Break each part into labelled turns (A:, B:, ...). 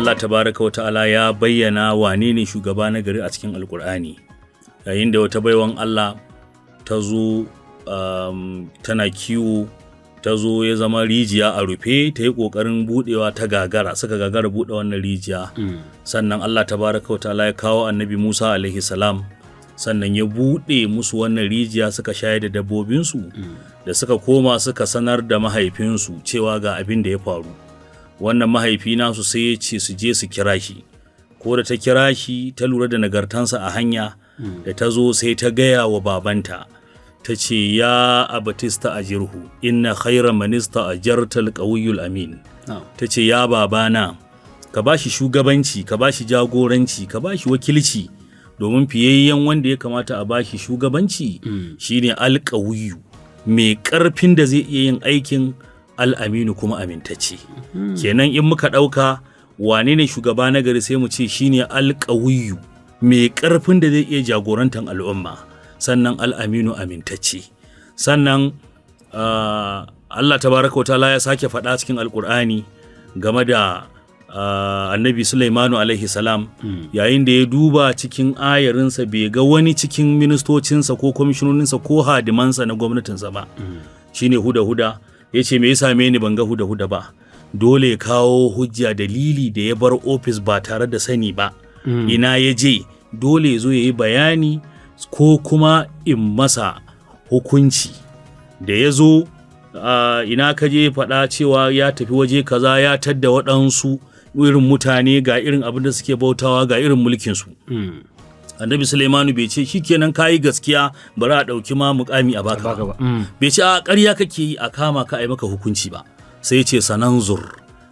A: Allah tabaraka wa ta'ala ya bayyana wane ne shugaba na gari a cikin Alkur'ani, yayin da wata baiwan Allah ta zo tana kiwo, ta zo ya zama rijiya a rufe, ta yi ƙoƙarin buɗewa ta gagara, suka gagara buɗe wannan rijiya. Sannan Allah tabaraka wa ta'ala ya kawo Annabi Musa alaihi salam, sannan ya buɗe musu wannan rijiya, suka shayar da dabbobinsu. Da suka koma suka sanar da mahaifinsu cewa ga abin da ya faru. Wannan mahaifi nasu sai ya ce su je su kira shi. Ko da ta kira shi, ta lura da nagartansa a hanya, da ta zo sai ta gaya wa babanta, ta ce: "Ya abatista ajirhu, inna khaira manista ajarta alqawiyul amin." Ta ce: "Ya babana, ka ba shi shugabanci, ka ba shi jagoranci, ka ba shi wakilci, domin fiyayyen wanda ya kamata a ba shi shugabanci shine alƙawiyu, mai ƙarfin da zai iya yin aikin, al'aminu, kuma amintacce." Kenan in muka ɗauka wane ne shugaba na gari, sai mu ce shine alƙawiyu, mai ƙarfin da zai iya jagorantar al'umma, sannan al'aminu, amintacce. Sannan Allah tabaraka wa ta'ala ya sake faɗa cikin Alƙur'ani game da Annabi Sulaimanu alaihi salam, yayin da ya duba cikin ayarinsa bai ga wani cikin ministocinsa ko kwamishinoninsa ko hadimansa na gwamnatinsa ba, shine huda huda. Ya ce: "Me ya same ni ban ga huda huda ba? Dole ya kawo hujja, dalili da ya bar ofis ba tare da sani ba. Ina ya je? Dole ya zo ya yi bayani ko kuma in masa hukunci." Da ya zo, ina ka je? Faɗa cewa ya tafi waje kaza, ya tadda waɗansu irin mutane, ga irin abin da suke bautawa, ga irin mulkinsu. Annabi Suleimanu bai ce: "Shikenan, kayi gaskiya, bari a ɗauki ma mukami a baka
B: baka
A: ba."
B: Ba.
A: Bai ce: "A, ƙarya kake yi, a kama ka a yi maka hukunci" ba. Sai ce: "Sananzur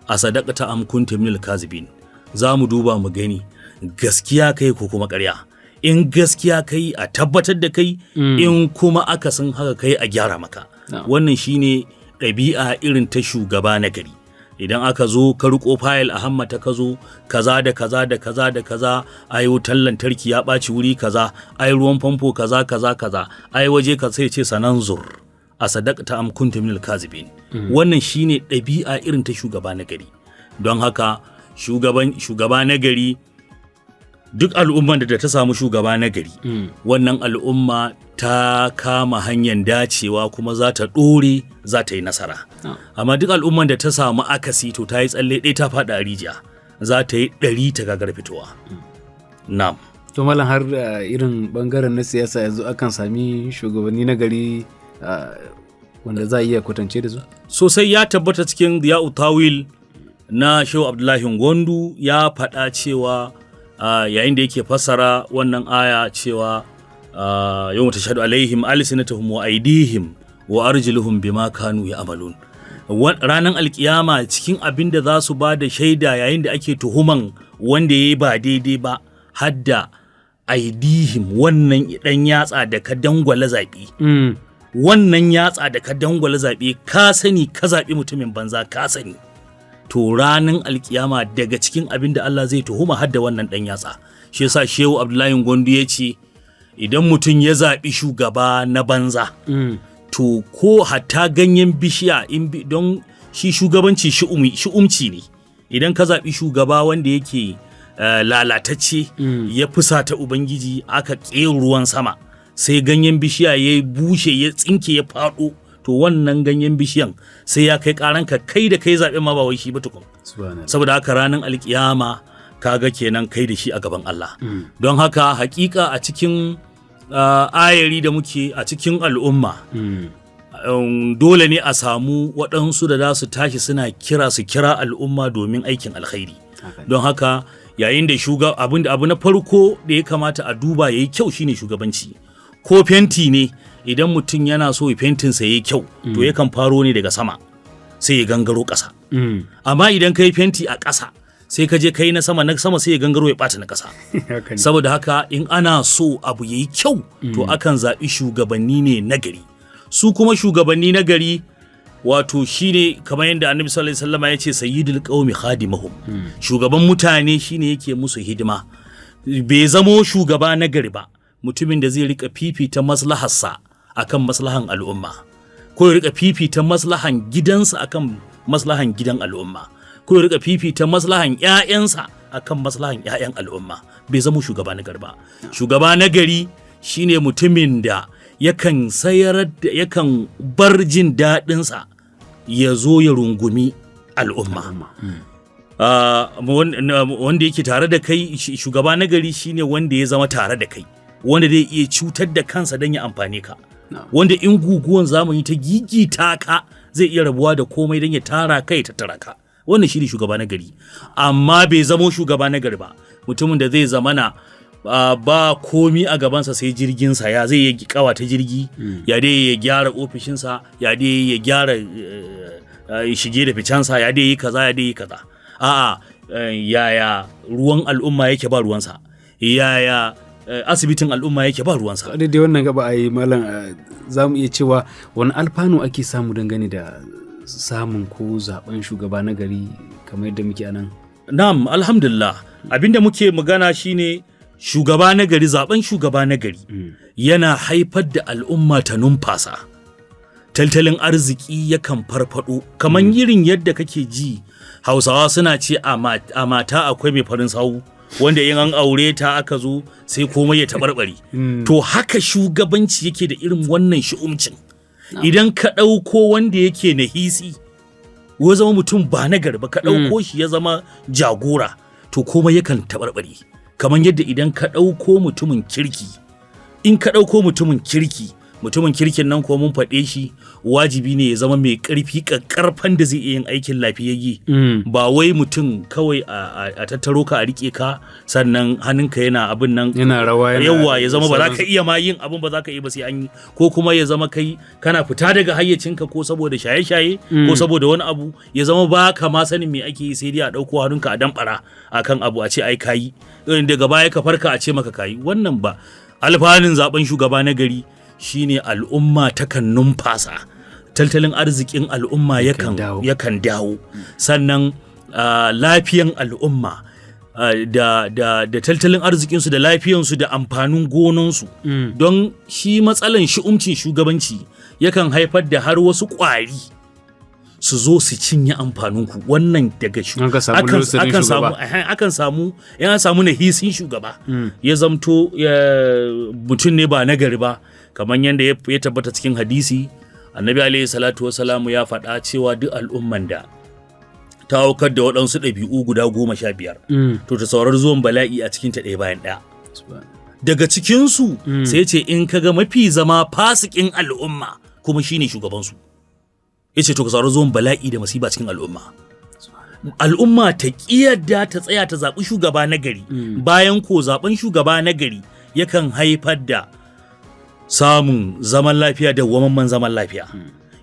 A: a sadaqta am kunta minal kazibin." Za mu duba mu gani gaskiya kai ko kuma ƙarya. In gaskiya kai, a tabbatar da kai, in kuma akasin haka kai, a gyara maka. Wannan shine ɗabi'a irin ta shugaba na gari. Idan aka zo ka riko fayil a hammata, ka zo kaza da kaza da kaza da kaza, ai wutar lantarki ya ɓaci wuri kaza, ai ruwan famfo kaza kaza kaza, ai waje ka, sai ce: "Sananzur a sadaqta am kunta minal kazibin." Wannan shine ɗabi'a irin ta shugaba na gari. Don haka shugaba na gari, duk al'umman da ta samu shugaba na gari, wannan al'umma ta kama hanyar dacewa, kuma za ta ɗore, za ta yi nasara. Amma duk al'umman da ta samu akasi, to ta yi tsalle ɗaya ta faɗa a rijiya, za ta yi 100 ta gagar fitowa. Na'am.
B: To malam, har irin bangaren na siyasa yanzu akan sami shugabanni na gari wanda za a iya kwatance da su?
A: Sosai. Ya tabbata cikin Diya'u Tawil na Shehu Abdullahi Gwandu, ya faɗa cewa yayin da yake fassara wannan aya cewa yawma tashhadu alaihim alsinatuhum wa aydihim wa arjuluhum bima kanu ya'malun. Ranar alkiyama, cikin abin da za su ba da shaida yayin da ake tuhuman wanda ya yi ba daidai ba, hadda aidihim, wannan ɗan yatsa da ka dangwala zaɓe. Wannan yatsa da ka dangwala zaɓe, ka sani ka zaɓi mutumin banza, ka sani. To ranar alkiyama, daga cikin abin da Allah zai tuhuma hadda wannan ɗan yatsa. Shi yasa Shehu Abdullahi Gwandu ya ce idan mutum ya zaɓi shugaba na banza, to ko hatta ganyen bishiya in bi, don shi shugabanci shi'umci ne. Idan ka zaɓi shugaba wanda yake lalatacce, ya fusata Ubangiji, aka ƙe ruwan sama, sai ganyen bishiya ya bushe, ya tsinke, ya faɗo, to wannan ganyen bishiyan sai ya kai ƙaranka kai da kai zaɓe ma, ba wai shi ba tukun.
B: Subhanallah.
A: Saboda haka ranar alkiyama, kaga kenan kai da shi a gaban Allah. Don haka hakika a cikin ayari da muke a cikin al'umma, dole ne a samu waɗansu da za su tashi suna kira, su kira al'umma domin aikin alkhairi.
B: Haka ne.
A: Don haka yayin da abin da abu na farko da ya kamata a duba yayi kyau shine shugabanci. Ko fenti ne, idan mutum yana so fentinsa yayi kyau, to yakan faro ne daga sama sai ya gangaro ƙasa. Amma idan ka yi fenti a ƙasa, sai ka je ka yi na sama, na sama sai ya gangaro ya ɓata na ƙasa.
B: Haka ne.
A: Saboda haka in ana so abu yayi kyau, to akan zaɓi shugabanni ne nagari. Su kuma shugabanni nagari, wato shine kamar yadda Annabi sallallahu alaihi wasallam ya ce: "Sayyidul qaumi khadimuhum." Shugaban mutane shine yake musu hidima. Bai zamo shugaba nagari ba mutumin da zai rika fifita maslaharsa akan maslahan al'umma, ko ya rika fifita maslahan gidansa akan maslahan gidan al'umma. ko ya rika fifita maslahan 'ya'yansa akan maslahan 'ya'yan al'umma, bai zama shugaba na gari ba. Shugaba na gari shine mutumin da yakan sayar da, yakan bar jin daɗinsa ya zo ya rungumi al'umma. Wanda yake tare da kai, shugaba na gari shine wanda ya zama tare da kai, wanda zai iya cutar da kansa don ya amfane ka, wanda in guguwan zamani ta gigita ka zai iya rabuwa da komai don ya tara kai, ta tattara ka. Wannan shine shugaba na gari. Amma bai zamo shugaba na gari ba mutumin da zai zamana ba komi a gabansa sai jirginsa, ya zai yi kawata jirgi, ya dai ya gyara ofishinsa, ya dai ya gyara shige da ficensa, ya dai yi kaza, ya dai yi kaza. A'a, yaya ruwan al'umma yake, ba ruwansa. Yaya asibitin al'umma yake, ba ruwansa.
B: A daidai wannan gaba a yi, malam, za mu iya cewa wani alfanu ake samu dangane da samun ko zaben shugaba na gari kamar yadda muke anan?
A: Na'am, alhamdulillah. Abinda muke magana shine shugaba na gari, zaben shugaba na gari yana haifar da al'umma ta numfasa. Tattalin arziki yakan farfado, kamar irin yadda kake ji Hausawa suna ce a mata akwai mai farin sawu, wanda in an aure ta aka zo sai komai ya taɓarɓare. To haka shugabanci yake da irin wannan shi'umcin. Idan ka ɗauko wanda yake nahisi, ya zama mutum ba na gari ba, ka ɗauko shi ya zama jagora, to komai yakan taɓarɓare. Kamar yadda idan ka ɗauko mutumin kirki, in ka ɗauko mutumin kirki, mutumin kirkin nan ko mun faɗe shi, wajibi ne ya zama mai ƙarfi, ƙarfan da zai iya yin aikin lafiyayye. Ba wai mutum kawai a tattaro ka a riƙe ka, sannan hannunka yana abin nan,
B: yana rawa, yana
A: yawa, ya zama ba za ka iya ma yin abin ba, za ka iya ba sai an yi, ko kuma ya zama kai kana fita daga hayyacinka, ko saboda shaye-shaye ko saboda wani abu, ya zama ba ka ma sanin me ake yi, sai dai a ɗauko hannunka a damɓara akan abu a ce ai kayi, daga baya ka farka a ce maka kayi. Wannan ba alfanun zaben shugaba na gari shine al'umma takan numfasa, tattalin arzikin al'umma yakan dawo, sannan lafiyan al'umma da tattalin arzikinsu da lafiyansu da amfanin gonansu. Don shi matsalan shi'umcin shugabanci yakan haifar da har wasu ƙwari su zo su cinye amfaninku. Wannan daga akan samu in an samu nahisin shugaba, ya zamto mutum ne ba nagari ba, kamar yadda ya tabbata cikin hadisi, Annabi alaihi salatu wasalamu ya faɗa cewa duk al'umman da ta aukar da waɗansu ɗabi'u guda 15, to ta saurar zuwan bala'i a cikin ta ɗaya bayan ɗaya. Daga cikinsu sai ce in kaga mafi zama fasikin al'umma kuma shine shugabansu, ya ce to ka saurari zuwan bala'i da masiba cikin al'umma. Al'umma ta ƙiyarda ta tsaya ta zaɓi shugaba na gari, bayan ko zaɓen shugaba na gari yakan haifar da samun zaman lafiya da wamamman zaman lafiya,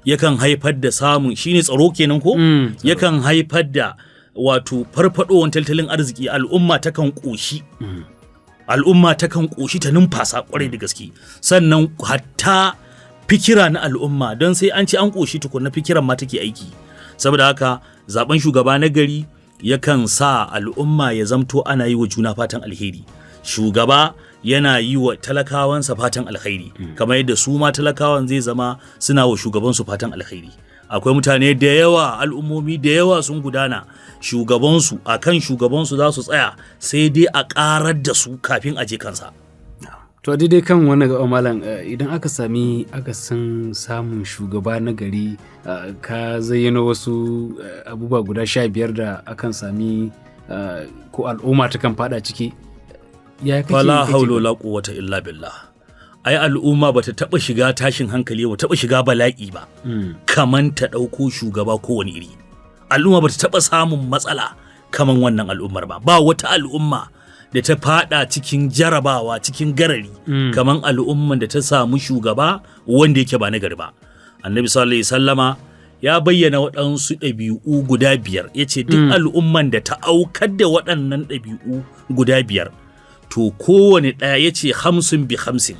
A: yakan haifar da samun shine tsaro kenan ko, yakan haifar da wato farfadowar tattalin arziki, al'umma takan ƙoshi, al'umma takan ƙoshi ta numfasa kwarai da gaske. Sannan hatta fikira na al'umma, don sai an ci an ƙoshi tukunna fikiran ma take aiki. Saboda haka zaben shugaba na gari yakan sa al'umma ya zamto ana yi wa juna fatan alheri. Shugaba yana yi wa talakawansa fatan alheri, kamar yadda su ma talakawan zai zama suna wa shugabansu fatan alheri. Akwai mutane da yawa, al'ummomi da yawa sun gudana, shugabansu akan shugabansu za su tsaya sai dai a ƙarar da su kafin a je kansa.
B: To a daidai kan wannan gaba, malam, idan aka sami akasin samun shugaba na gari, ka zayyano wasu abubuwa guda 15 da akan sami ko al'umma ta kan fada ciki. Ya kake
A: Fala haula la quwwata illa billah. Ai al'umma bata taba shiga tashin hankali ba, taba shiga bala'i ba kaman ta dauko shugaba kowane iri. Al'umma bata taba samun matsala kaman wannan al'ummar ba. Ba wata al'umma da ta fada cikin jarabawa, cikin garari, kaman al'umman da ta samu shugaba wanda yake ba nagari ba. Annabi sallallahu alaihi sallama ya bayyana waɗansu ɗabi'u guda 5, ya ce duk al'umman da ta aukar da waɗannan ɗabi'u guda 5, to kowane ɗaya, ya ce 50 bi 50,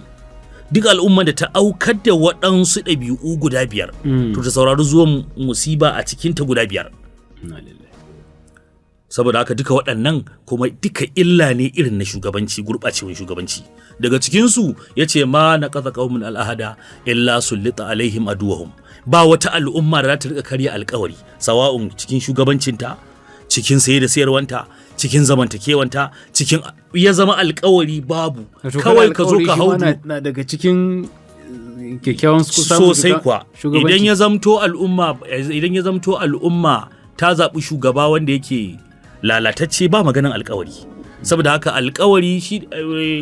A: duk al'umman da ta aukar da waɗansu ɗabi'u guda 5, to ta saurari zuwan musiba a cikinta guda 5. Saboda haka duka waɗannan kuma duka illa ne irin na shugabanci, gurɓacewar shugabanci. Daga cikinsu ya ce ma na ƙasa ƙaumin al'ahada illa sullita alaihim aduwahum. Ba wata al'umma da za ta riƙa karya alƙawari, sawa'un cikin shugabancinta, Cikin saye da sayarwanta, cikin zamantakewanta, cikin ya zama alkawari babu.
B: Wato
A: Kawai ka zo
B: alkawari
A: ka
B: shi ma
A: hau
B: na daga cikin kyakkyawan samun
A: Sosai kuwa.
B: shugabanci.
A: Idan ya zamto al'umma ta zaɓi shugaba wanda yake lalatacce, ba maganan alkawari. Saboda haka alkawari shi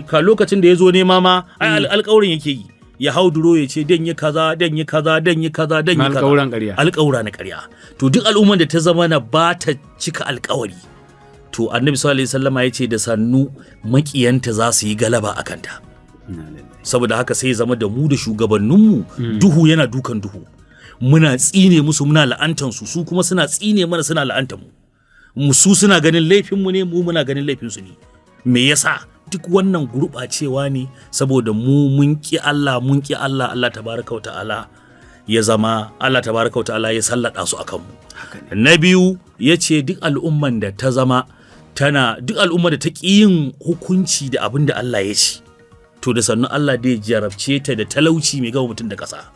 A: ka lokacin da ya zo nema ma ai alkawarin yake yi, ya hau duro ya ce dan yi kaza, dan yi kaza, dan yi kaza, dan yi
B: Na
A: kaza.
B: alkawuran ƙarya.
A: Alkawura na ƙarya. To duk al'umman da ta zama na ba ta cika alkawari, to Annabi sallallahu alaihi wasallama ya ce da sannu makiyanta za su yi galaba a kanta. Saboda haka sai ya zama da mu da shugabanninmu duhu yana dukan duhu, muna tsine musu, muna la'antan su, su kuma suna tsine mana, suna la'antan mu mu. Su suna ganin laifinmu ne, mu muna ganin laifinsu ne. Me yasa duk wannan gurɓacewa ne? Saboda mu mun ƙi Allah, mun ƙi Allah. Allah tabaraka wa ta'ala ya zama Allah tabaraka wa ta'ala ya sallada su akan mu. Na biyu ya ce duk al'umman da ta zama tana duk al'ummar da ta ƙi yin hukunci da abin da Allah ya ce, to da sannu Allah dai jarabce ta da talauci mai gama mutum da ƙasa.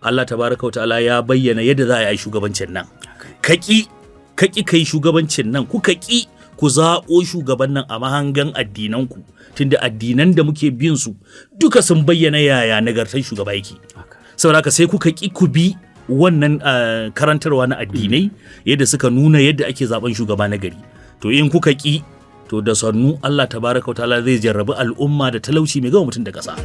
A: Allah tabaraka wa ta'ala ya bayyana yadda za a yi shugabancin nan. Ka ƙi kai shugabancin nan, kuka ƙi ku zaɓo shugaban nan a mahangan addinanku, tunda addinan da muke bin su duka sun bayyana yaya nagartar shugaba yake. Saboda haka sai kuka ƙi ku bi wannan karantarwa na addinai yadda suka nuna yadda ake zaben shugaba na gari. To in kuka ƙi, to da sannu Allah tabaraka wa ta'ala zai jarrabi al'umma da talauci mai gama mutum da ƙasa.